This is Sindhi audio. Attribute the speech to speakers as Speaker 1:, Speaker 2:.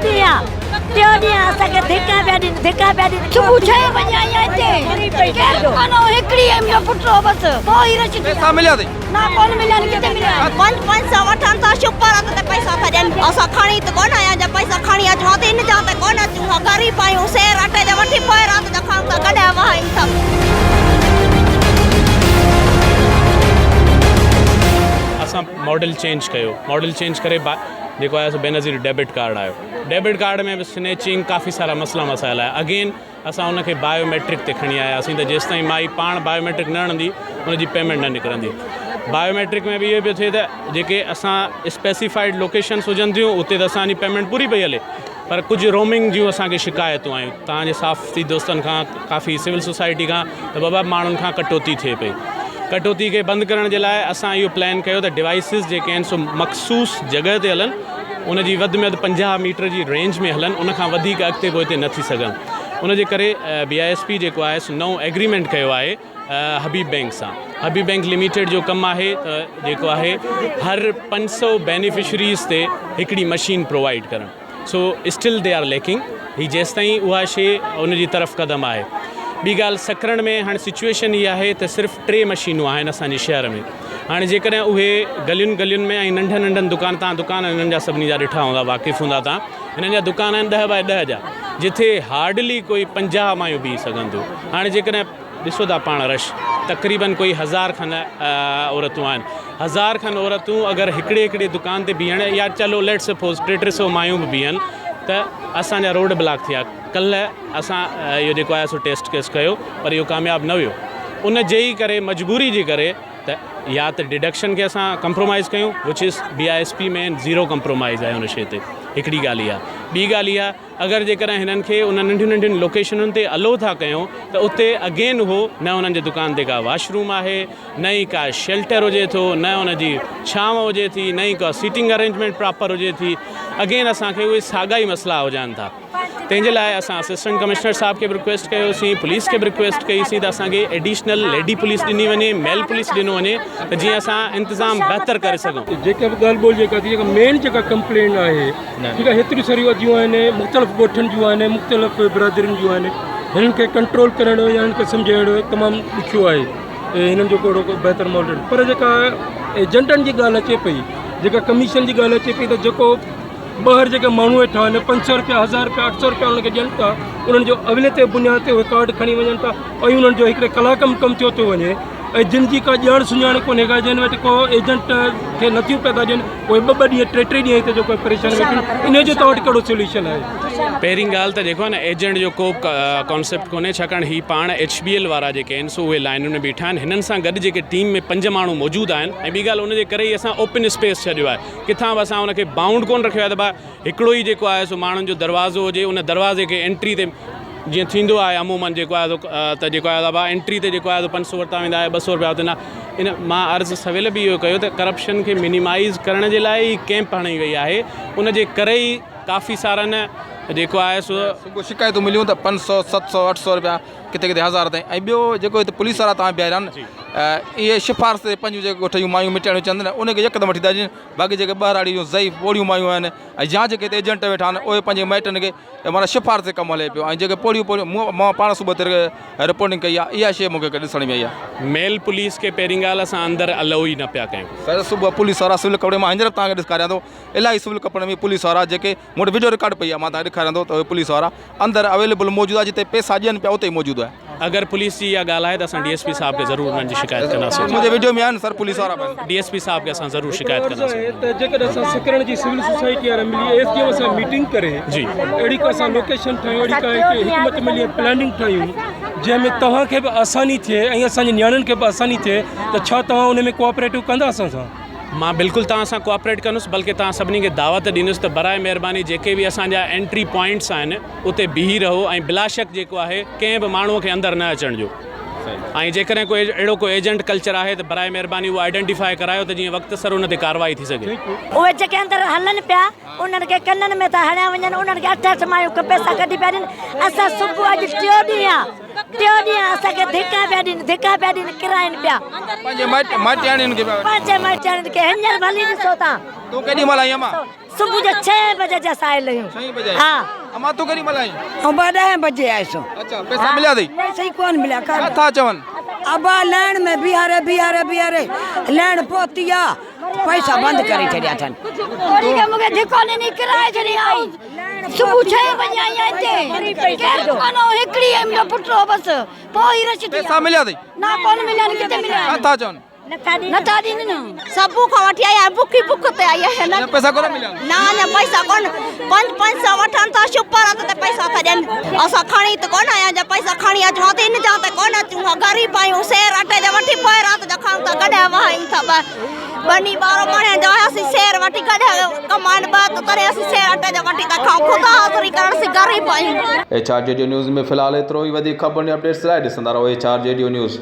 Speaker 1: ڏينهن آ، ٽيون ڏينهن آ، اسان کي ڌڪا پيا ڏين، ڌڪا پيا ڏين.
Speaker 2: صبح ڇهين بجي آئي آهيان هتي، ڪير به ڪونه هو، هڪڙي ۽ منهنجو پٽ هو بس، پوء ئي رش ٿي
Speaker 3: پئسا مليا اٿئي؟
Speaker 2: نه ڪونه مليا آهن، ڪٿي مليا آهن.
Speaker 4: پنج پنج سئو وٺن ٿا شپر تي پئسا ٿا ڏين، اسان کڻي ته ڪونه آيا جا پئسا کڻي اچون ها ته ان جا ته ڪونه اچون ها، غريب آهيون، سير اٽي جا وٺي پوء رات جو کائون ٿا، ڪڏهن وهايون ٿا.
Speaker 5: اسان ماڊل چينج ڪيو، ماڊل چينج ڪري جيڪو آيو سو بينظير ڊيبٽ ڪارڊ آيو، ڊيبٽ ڪارڊ ۾ به سنيچنگ ڪافي سارا مسئلا مسائل آيا، اگين اسان ان کي بايو ميٽرڪ تي کڻي آياسين ته جيستائين مائي پاڻ بايو ميٽرڪ نه هڻندي ان جي پيمينٽ نه نڪرندي. بايو ميٽرڪ ۾ به اهو پيو ٿئي ته جيڪي اسان اسپيسيفائيڊ لوڪيشنس هجن ٿيون اتي ته اسان جي پيمينٽ پوري پئي هلي پر ڪجهه رومنگ جون اسان کي شڪايتون آيون توهان جي صحافتي دوستن کان ڪافي سول سوسائٽي کان ته بابا ماڻهن کان ڪٽوتي ٿئي پئي. ڪٽوتي کي بند ڪرڻ جي لاء اسان اهو پلان ڪيو ته ڊوائيسز جيڪي آهن سو مخصوص جڳهه تي هلن ان جي وڌ ۾ وڌ 50 ميٽر جي رينج ۾ هلن ان کان وڌيڪ اڳتي پوئتي نه ٿي سگهن ان جي ڪري بي I S P جيڪو آهي سو نئون ايگريمينٽ ڪيو آهي حبيب بينڪ سان حبيب بينڪ لميٽيڊ جو ڪم آهي ته جيڪو آهي هر 500 بينيفشريز تي هڪڙي مشين پرووائيڊ ڪرڻ. So still they are lacking هي جيستائين اها شي ان جي طرف قدم آهي. ٻي ڳالهه سڪرنڊ ۾ هاڻي سچويشن اها آهي ته صرف ٽي مشينون آهن اسان جي شهر ۾ هاڻي جيڪڏهن اهي گلين گلين ۾ ۽ ننڍن ننڍن دڪان تان دڪان هنن جا سڀني جا ڏٺا هوندا واقف هوندا تان هنن جا دڪان آهن 10 باء 10 جا جٿي هارڊلي ڪوئي 50 مايون بيهي سگهن ٿيون هاڻي جيڪڏهن ڏسو ٿا پاڻ رش تقريبن ڪوئي هزار کن عورتون آهن هزار کن عورتون اگر هڪڙي هڪڙي دڪان تي بيهن يا چلو ليٽ سپوز ٽي ٽي سو مايون به بيهن ته اسان جا روڊ بلاڪ ٿي ويا ڪلهه اسان اهو جيڪو آهي سو ٽيسٽ ڪيس ڪيو پر اهو ڪامياب نه ويو ان جي ئي ڪري مجبوري جي ڪري ته يا ته ڊڊڪشن کي اسان ڪمپرومائز ڪيون which is B I S P ۾ zero compromise آهي ان شي تي هڪڙي ڳالهه اها ٻي ڳالهه اها اگر جيڪڏهن هنن کي انهن ننڍين ننڍين لوڪيشنن تي الو ٿا ڪيون ته اتي اگين اهو نه انهن جي دڪان تي ڪا واش روم آهي نه ئي ڪا شيلٽر هجي ٿو نه ان جي ڇانو هجي ٿي نه ئي ڪا سيٽنگ ارينجمينٽ پراپر هجي ٿي اگين اسان کي اهي ساڳا ئي مسئلا هجن ٿا تنهن جي لاء اسان اسسٽنٽ ڪمشنر صاحب کي به رڪويسٽ ڪيوسين پوليس کي به رڪويسٽ ڪئي سين ته اسان کي ايڊيشنل ليڊي پوليس ڏني وڃي ميل پوليس ڏنو وڃي ته جيئن اسان انتظام بهتر ڪري سگهون.
Speaker 6: جيڪا به ڳالهه ٻولهه جيڪا ٿي جيڪا مين جيڪا ڪمپلين آهي ٺيڪ آهي هيتريون ساريون اديون آهن مختلف ڳوٺن جون آهن مختلف برادرين جون آهن هنن کي ڪنٽرول ڪرڻ يا هنن کي سمجهائڻ تمام ڏکيو آهي ۽ هنن جو ڪهڙو بهتر ماڊل پر جيڪا ايجنٽن جي ڳالهه اچي پئي جيڪا ڪميشن جي ڳالهه اچي پئي ته جيڪو ٻاهر جيڪي ماڻهو ويٺا آهن پنج سو روپيا هزار روپيا اٺ سو روپيا انهن کي ڏين ٿا انهن جو اوليت بنياد تي اهي ڪارڊ کڻي وڃن ٿا ۽ انهن جو هڪڙي ڪلاڪ ۾ ڪم ٿيو ٿو وڃي ۽ جن جي ڪا ڄاڻ سڃاڻ ڪونهي ڪا جن وٽ ڪو ايجنٽ کي نٿيون پيا ٿا ڏين اهي ٻه ٻه ڏينهن ٽي ٽي ڏينهن هتي جيڪو پريشان ويٺا آهن انهي جو توهان وٽ ڪهڙو سوليوشن آهي.
Speaker 5: پهرين ڳالهه ته جيڪو آهي نه ايجنٽ جو ڪو به ڪانسيپٽ ڪونهي ڇاڪاڻ هي پاڻ ايڇ بي ايل وارا جيڪي آهن سو اهي لائنن ۾ بيٺا آهن هنن سان گڏ جيڪي ٽيم ۾ پنج ماڻهو موجود آهن ۽ ٻي ڳالهه ان جي ڪري ئي اسان اوپن اسپيس ڇڏيو آهي ڪٿان به اسان ان کي بائونڊ ڪونه رکيو آهي ته ڀاء هڪڙو ئي جيڪو آهي سو ماڻهن جو دروازو هجي ان دروازي کي انٽري تي جيئن ٿيندو آهي عموماً جيڪو آهي سو ته جيڪو آهي ڀاء انٽري تي جيڪو آهي سو 500 ورتا ويندا آهي 200 روپيا ورتا ان مان عرض سويل به اهو ڪيو ته ڪرپشن کي منيمائز ڪرڻ جي لاء ئي ڪيمپ هڻي وئي آهي ان جي ڪري ئي ڪافي سارن جيڪو آهي سو
Speaker 3: صبح شڪايتون مليون ته 500 700 800 روپيا ڪٿي ڪٿي هزار تائين ۽ ٻيو جيڪو هتي پوليس وارا تان بيهاريا آهن اهي شفارس تي پنهنجون جيڪي ڳوٺ جون مايون مٽياڻيون چون ٿيون ان کي يڪدم وٺي ٿا اچن باقي جيڪي ٻهراڙي جون ضعيف پوڙهيون مايون آهن ۽ يا جيڪي هتي ايجنٽ ويٺا آهن اهي پنهنجي مائٽن کي معنيٰ شفارس تي ڪم هلي پيو ۽ جيڪي پوڙهيون پوڙهيون مون مان پاڻ صبح تي رپورٽنگ ڪئي آهي اها شيء مون کي ڏسڻ ۾ آئي آهي.
Speaker 5: ميل پوليس کي پهرين ڳالهه اسان اندر الائو ئي نه پيا ڪيون.
Speaker 3: سر صبح پوليس وارا سول ڪپڙي مان هينئر به توهان کي ڏسکاريان ٿو الاهي سول ڪپڙن ۾ پوليس وارا جيڪي مون وٽ وڊيو رڪارڊ پئي آهي مان توهان کي ڏيکاريان ٿو ته اهي پوليس وارا اندر اويليبل موجود آهي جتي پئسا ڏين پيا اتي ئي موجود آهي.
Speaker 5: اگر پوليس جي اها ڳالهه آهي ته اسان ڊي ايس پي صاحب کي ضرور انهن جي شڪايت ڪنداسين.
Speaker 3: منهنجي وڊيو ۾ آهن سر پوليس وارا به آهن.
Speaker 5: ڊي ايس پي صاحب کي اسان ضرور شڪايت
Speaker 6: هڪڙو عرض آهي
Speaker 5: ڪنداسين.
Speaker 6: ته جيڪڏهن اسان سڪرنڊ جي سول سوسائٽي وارا ملي ايس ڊي ايم سان ميٽنگ ڪري
Speaker 5: جي.
Speaker 6: اهڙي ڪا اسان لوڪيشن ٺاهيون اهڙي ڪا هڪ حڪمت عملي ۽ پلاننگ ٺاهيون جنهن ۾ توهان کي به آساني ٿئي ۽ اسان جي نياڻين کي به آساني ٿئي ته ڇا توهان ان ۾ ڪوآپريٽو ڪندا اسان سان؟
Speaker 5: مان بلڪل توهان سان ڪوآپريٽ ڪندس بلڪه توهان سڀني کي دعوت ڏيندس ته براء مهرباني جيڪي به اسان جا انٽري پوائنٽس آهن اتي بيهي رهو ۽ بلاشڪ جيڪو آهي ڪنهن به ماڻهو کي اندر نه اچڻ ڏيو ۽ جيڪڏهن ڪو اهڙو ڪو ايجنٽ ڪلچر آهي ته براء مهرباني اهو آئيڊنٽيفاء ڪرايو ته جيئن وقت سر ان تي ڪارروائي ٿي سگهي.
Speaker 1: اهي جيڪي اندر هلن پيا انهن کي ڪنن ۾ ٿا هڻيا وڃن انهن کي اٺ اٺ مايون پئسا ڪڍي پيا ڏين اسان صبح اڄ ٽيون ڏينهن آ ٽيون ڏينهن اسان کي ڌڪا پيا ڏين ڌڪا پيا ڏين ڪرائين پيا.
Speaker 3: پنهنجي مائٽ مائٽياڻين کي پيا.
Speaker 1: پنهنجي مائٽياڻين کي هينئر ڀلي ڏسو تان.
Speaker 3: تون ڪيڏي مهل آئين امان؟
Speaker 1: صبح جو ڇهين بجي جا اسان آيل آهيون.
Speaker 3: ڇهين بجي
Speaker 1: ها.
Speaker 3: امان تون ڪيڏي مهل آئين؟
Speaker 7: آئون به ڏهين بجي آيس.
Speaker 3: اڇا پئسا مليا اٿئي؟
Speaker 7: پئسا ئي ڪونه مليا.
Speaker 3: ڇا ٿا چون؟
Speaker 7: ابا لائڻ ۾ بيهاري بيهاري بيهاري لائڻ پهتي آ پئسا بند ڪري ڇڏيا اٿن.
Speaker 2: وري کي مونکي ڌڪو ڏني ڪرائي ڇڏي آئون صبح ڇهين بجي آئي آهيان هتي ڪير ڪونه هو هڪڙي ۽ منهنجو پٽ هو بس پوء ئي رش ٿي
Speaker 3: پئسا مليا اٿئي؟
Speaker 2: نه ڪونه مليا آهن ڪٿي مليا
Speaker 3: ڇا
Speaker 2: آهن
Speaker 3: ٿا چون؟
Speaker 2: نٿا ڏين نه.
Speaker 4: صبح کان وٺي آئي آهيان بکي بک تي آئي آهيان.
Speaker 3: اڃا پئسا ڪونه مليا آهن؟
Speaker 4: نه اڃا پئسا ڪونه پنج پنج سو وٺن ٿا شپر تي پئسا ٿا ڏين اسان کڻي ته ڪونه آيا جا پئسا کڻي اچون ها ته ان جا ته ڪونه اچون ها غريب آهيون سير اٽي جا وٺي پوء رات جا کائون ٿا ڪڏهن وهايون ٿا ٻه ٻني ٻارو مڻين جا اسين سير وٺي ڪڏهن ڪمائن ٻه ته تڏهن اسين سير اٽي جا وٺي ٿا کائون خدا حاضري ڪرڻ اسين غريب آهيون.
Speaker 3: ايڇ آر جي ڊيو نيوز ۾ في الحال ايترو ئي وڌيڪ خبرن ۽ اپڊيٽس لاء ڏسندا رهو ايڇ آر جي ڊيو نيوز.